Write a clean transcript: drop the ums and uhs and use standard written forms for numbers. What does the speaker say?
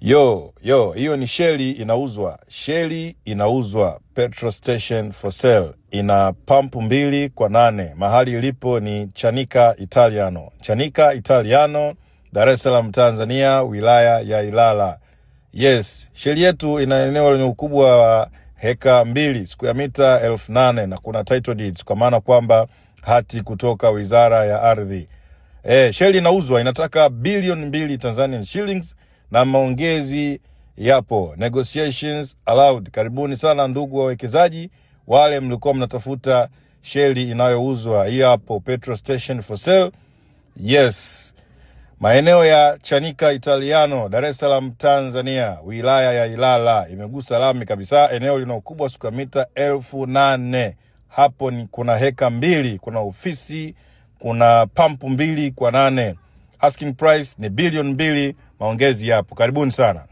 Yo yo, hiyo ni sheli inauzwa, sheli inauzwa, petrol station for sale, ina pampu 2 kwa 8. Mahali ilipo ni Chanika Italiano, Chanika Italiano, Dar es Salaam, Tanzania, wilaya ya Ilala. Yes, sheli yetu ina eneo lenye ukubwa wa heka 2, square mita 8,000 na kuna title deeds, kwa maana kwamba hati kutoka Wizara ya Ardhi. Sheli inauzwa, inataka bilioni 2 Tanzanian shillings na maongezi yapo, negotiations allowed. Karibuni sana ndugu wawekezaji, wale mlikuwa mnatafuta sheli inayouzwa, hii hapo, petrol station for sale. Yes, maeneo ya Chanika Italiano, Dar es Salaam, Tanzania, wilaya ya Ilala, imegusa lami kabisa. Eneo lina ukubwa square mita 8,000. Hapo ni kuna heka 2, kuna ofisi, kuna pampu 2 kwa 8. Asking price ni bilioni 2, maongezi yapo. Karibuni sana.